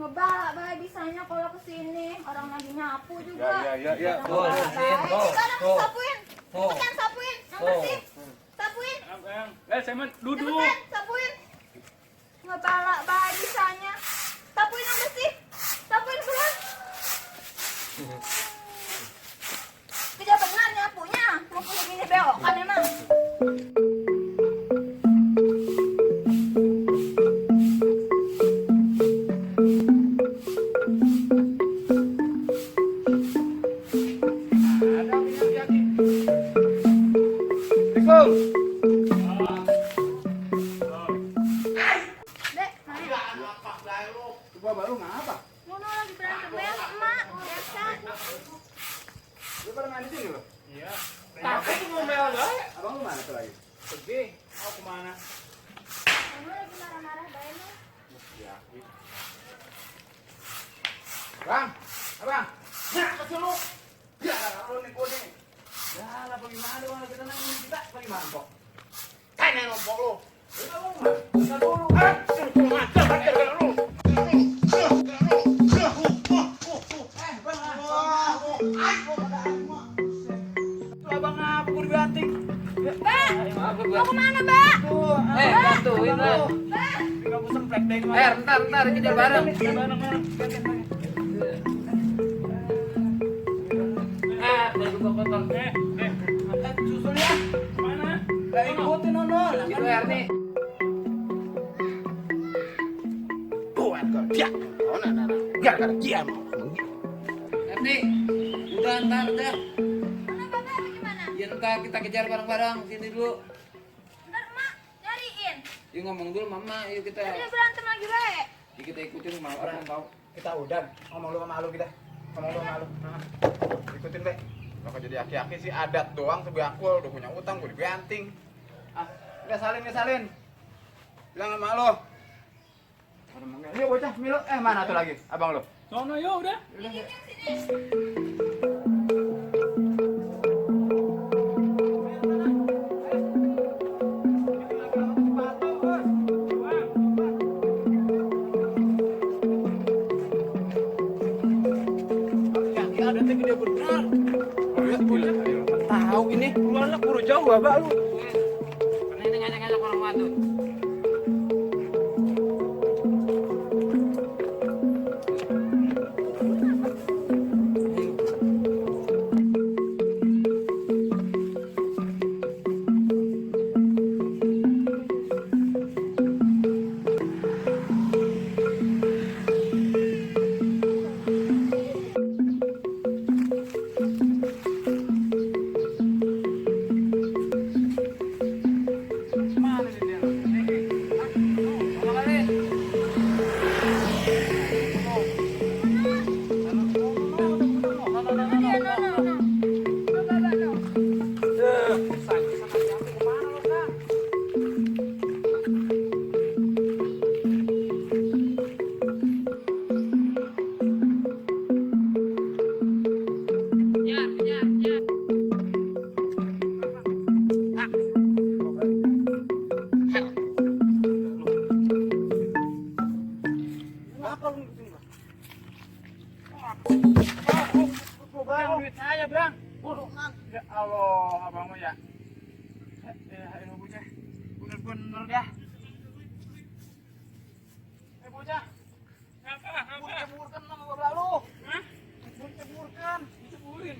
Ngebala bae bisanya kalau kesini orang lagi nyapu juga. Ya. Sekarang sapuin. Cepetan sapuin. Yang bersih. Sapuin. Saya duduk. Cepetan sapuin. Ngebala bae bisanya. Sapuin yang bersih. Sapuin buruan. Tidak benar nyapunya. Mau kayak gini beokan emang. Baru ngapa? Mono lagi berantem ya emak, biasa. Lu pada main di sini lo? Iya. Tapi lu ngomel gak? Abang lu mana tuh lagi? Pergi. Mau kemana? Mono lagi marah-marah bae lu. Ya. Bang, abang. Nah, kasih lu. Ya, lu nih kuning. Ya lah, bagaimana lu kita nangis kita? Bagaimana kok? Tanya nombok lu. Udah lu mah. Udah dulu. Macam lu. Mau kemana, Mbak? Bantuin lah. Ntar kejar bareng. Baju gua kotor. Susul ya. Mana? Lah ikutin nonol. Itu Erni. Dia. Oh, nah. Gara-gara dia mau. Erni. Udah. Mana Bapak gimana? Ya ntar kita kejar bareng-bareng sini dulu. Ntar emak nyariin. Yuk ngomong dulu mama, yuk kita. Tadi berantem lagi bae. Yuk kita ikutin mau orang tahu. Kita udah ngomong lu sama lu kita. Ngomong lu sama lu. Ikutin, Be. Kalau jadi aki-aki sih adat doang sebakul, udah punya utang gue dibanting. Udah salin. Bilang sama lu. Yuk bocah, Milo. Mana tuh lagi? Abang lu. Sono yo udah. Tahu ini keluarnya buru jauh babak lu. Ini ngajak-ngajak orang madu. Duit saya, Bang. Ya Allah, abang mah ya. Ya, ayo bocah. Bener bener-bener dah. Bocah. Apa? Ceburkan sama gua lalu. Hah? Ceburkan. Diceburin.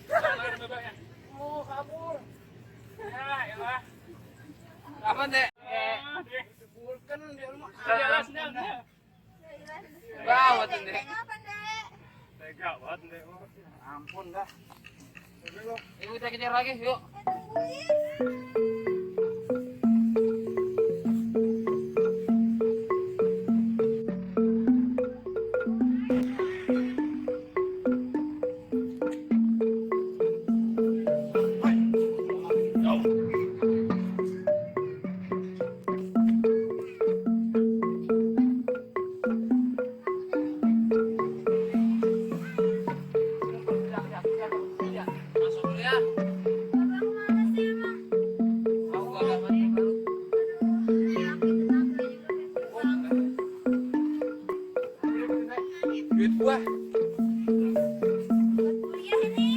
Mana bapaknya? Oh, kabur. Ya, elah. Apa dek? Ceburkan dia lu mah. Jelas, jelas. Gawat ini. Apa, Dek? Tega banget deh. Ampun dah. Yuk kita kejar lagi, yuk. Tungguin. Masuk dulu ya. Abang mana sih emang? Aku agak mati baru. Duit gua. Kuliah ini.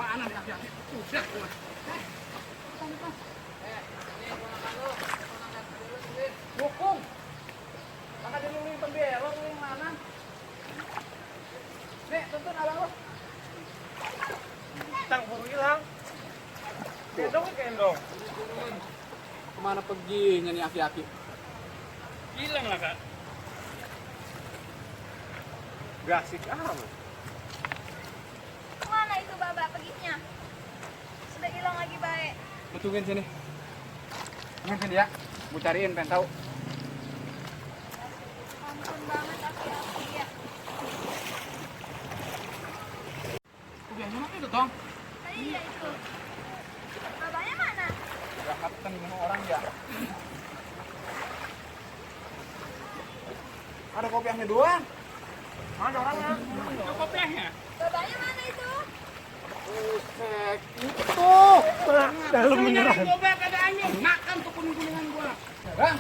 Mana nih aki-aki? Udah gua. Dukung. Maka dia nulis pembelok lu mana? Nek, tuntun abang lu. Tang buru hilang. Gendong ke gendong. Kemana perginya nih aki-aki? Hilang lah, Kak. Gasik amat. Kemana itu Baba perginya? Sudah hilang lagi baik. Betulin sini. Tungguin sini ya. Gua cariin, pengen tahu. Ampun banget aki-aki ya. Udah mana itu, Tong? Iya itu. Babanya mana? Berangkat kan sama orang ya. Ada kopiahnya doang. Mana orangnya? Itu kopiahnya. Babanya mana itu? Buset, itu. Dalam menyerah. Coba ada angin. Makan tuh kuning-kuningan gua. Bang.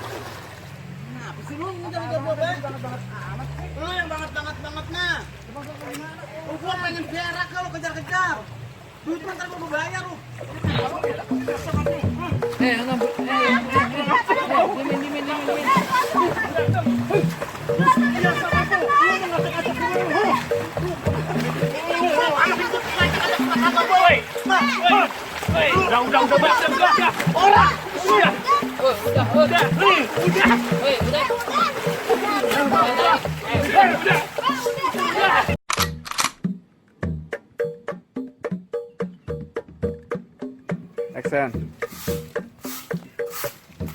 Kenapa sih lu ngejar-ngejar gua, Bang? Banget amat. Lu yang banget-bangetnya. Gua pengen berak kalau kejar-kejar. Duit ntar gua bayar lu. Udah, Bang. Orang. Udah. Udah. Action.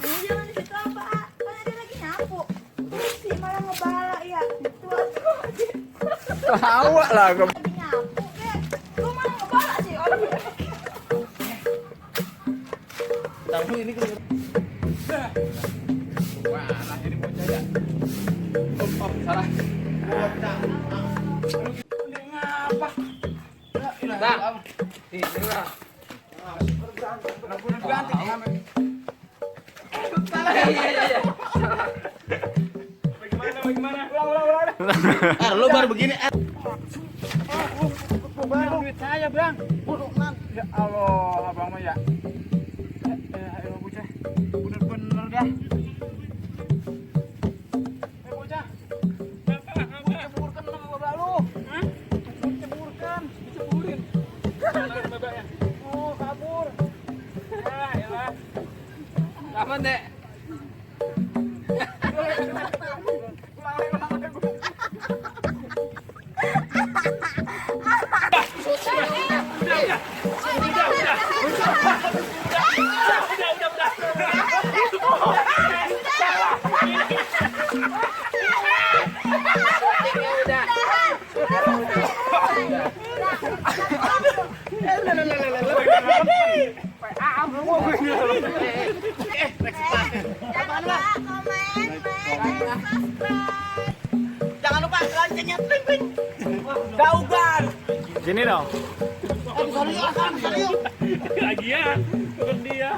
Ini jangan di situ apa? Kan ada lagi nyapu. Si malah ngebala ya. Tuh Awak lah gua. lagi nyapu deh. Lu malah ngebala sih orang. Tahu ini kan. Wah, ini bocah ya. Oh, salah. Ini ngapa? Bang. Ini lah. Kenapa udah ganti ngamen? Iya. Bagaimana? Ulang. Lu baru begini. Baru duit saya, Bang. Ya Allah, Abang mah ya. Ayo bocah. Bener-bener dah. Bocah. Ceburkan sama gua lu. Hah? Ceburkan. Diceburin. Mana bapaknya? Oh, kabur. Ya, elah. Apa dek? Jangan lupa loncengnya, pling pling. Daugan. Gini dong. Lagi ya, dia.